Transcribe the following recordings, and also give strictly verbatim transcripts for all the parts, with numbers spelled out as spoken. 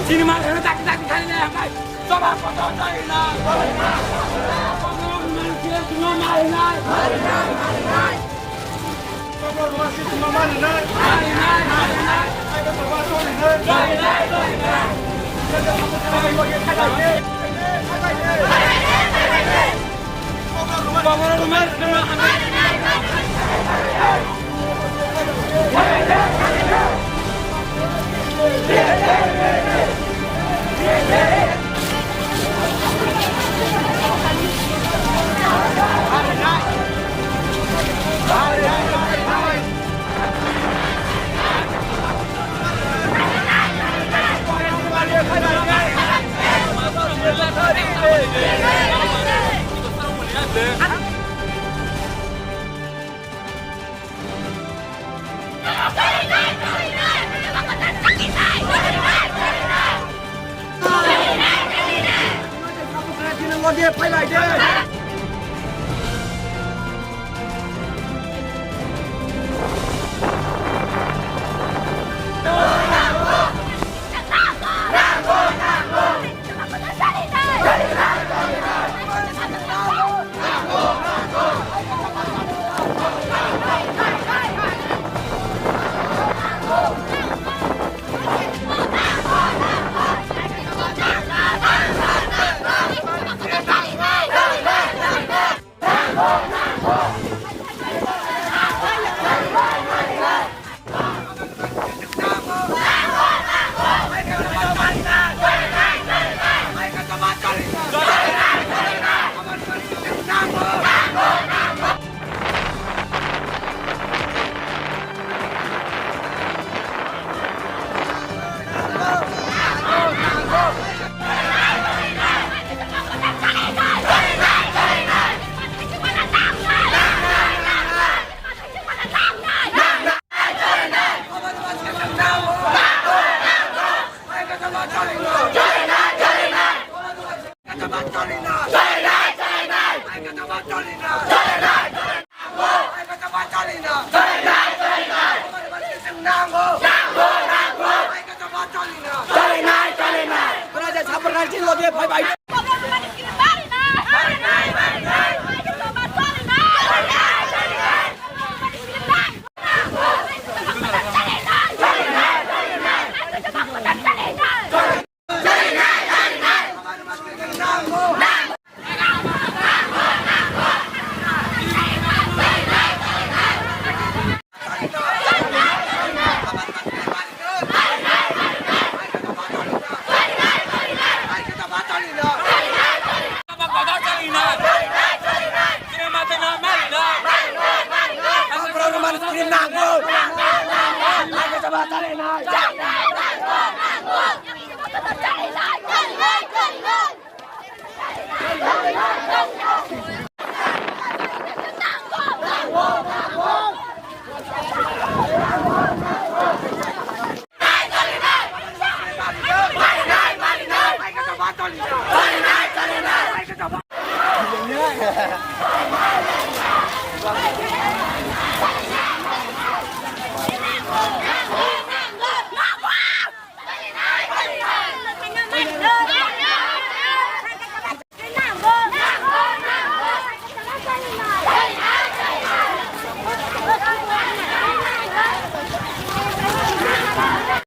Chini ma, tak, tak, tak, tak.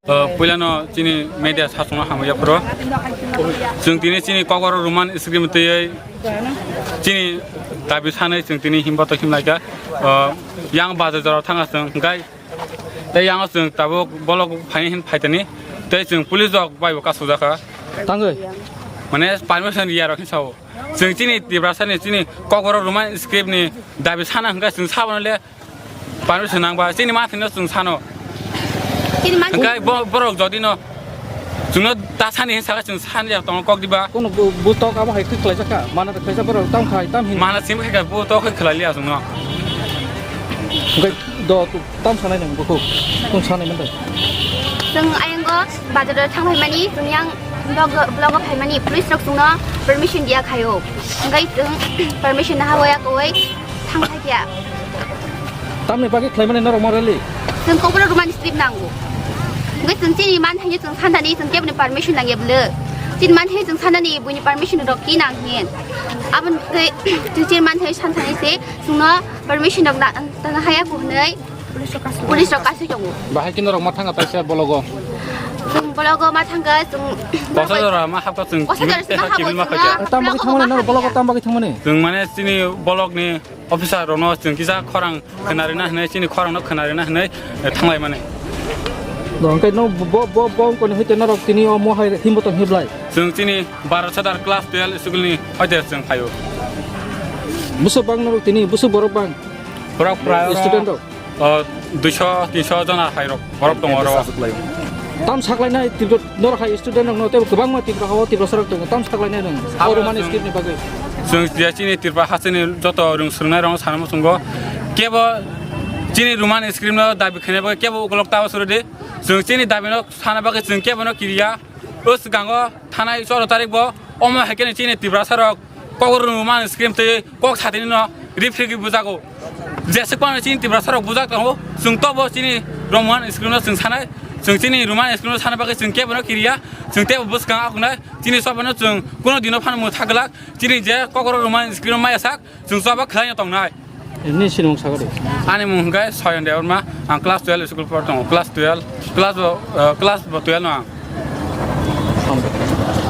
O, puilano chini media sasongno hamya phuru. Chwng tini chini kokborok Roman script twiwi chini dabi sanwi chwng tini himba to himlaikha. O, yang bazar jora thanga chwng, hwnkhe tei yang chwng tabuk bolok phaini hin phaitani tei chwng police rok bai bo kasukjakha. Tangwi. Mane permission riya rok hinsa o. Chwng chini Tiprasa ni chini Kokborok Roman script ni dabi sana hwnkha chwng sabo le permission nangba chini ma thwino chwng sano. Chini ma Hwnkha bo-, borok jodi no chwngno ta sani hinsa khe chwng sani ya tongo kok diba. Kono bu, bu tok abo hai khe khlaijak kha. Mana khlaijak borok tam khai tam hin. Mana sim khe bu tok khe khlai liya chwngno. Hwnkhe do tam sanai nang bukhuk. Tong sanai man da. Chwng ayang go bazar o thang phaimani, chwng yang blog, blog o phaimani, police rok chwngno permission diya khaio. Hwnkhe chwng permission naha waya koi thang thakya. Tamni bagwi khlaimani norok ma rally? Chwng Kokborok Roman script nango. Hwnkhe chwng chini man thani chwng san thani chwng keboni permission nangya bwle. Chini man thani chwng san thani buini permission rok ki nang hin. Aboni bagwi chwng chini man thani san thani se chwngno permission rok na, tana haya ko hwnwi. Police rok kasi tongo. Bahai khe norok ma thanga taisa bologo. Chwng bologo ma thanga chwng Kosa jora ma hapkha chwng Kosa jora kibil ma sima hapkha. Tam bagwi thangmani norok bologo tam bagwi thangmani. Chwng mane chini bolok ni officer rokno chwng kisa khorang khwnarina hwnwi chini khorang no khwnarina hwnwi thanglai mani. Hwnkhe no bo, bo, bo, bo, kono hwite norok tini o mo hai himbo tong hiblai. Chwng chini Bharat Sadar class twelve school ni hoite chwng phaio. Buso bang norok tini, buso borok bang. Borok prai oro, student rok? O, duiso, tinso jona hai rok, borok tongo oro. Tam saklainai Tripura, norok hai student rok no tei kwbangma Tripura hao Tiprasa rok tongo. Tam saklainai rok. Abo Roman chwng, script ni bagwi. Chwng je chini Tripura hasteni joto rwng swrwngnai rok sana muchungo. Kebo chini Roman script no dabi khainai bagwi kebo ukolog tabo suru di. Chwng chini dabi no sana bagwi chwng kebo no kiriya. O swkango thanai choro tarik bo omo hai khe chini Tiprasa rok Kokborok Roman script tei kok satini no rifrigwi bujago. Jeswk phano chini Tiprasa rok bujak tongo, chwng tobo chini Roman script no chwng sanai, chwng chini Roman script no sana bagwi chwng kebo no kiriya, chwng tebo bwskang akunai, chini sobo no chwng kuno dino phano mwtha glak, chini je Kokborok Roman script no maya sak, chwng sobo khlai no tongnai. Nini sinimung sakadi? Ani mung hwnkhe Soyon Debbarma, ang class twelve school por tongo, class twelve, class bo, eh, class bo twelve no ang.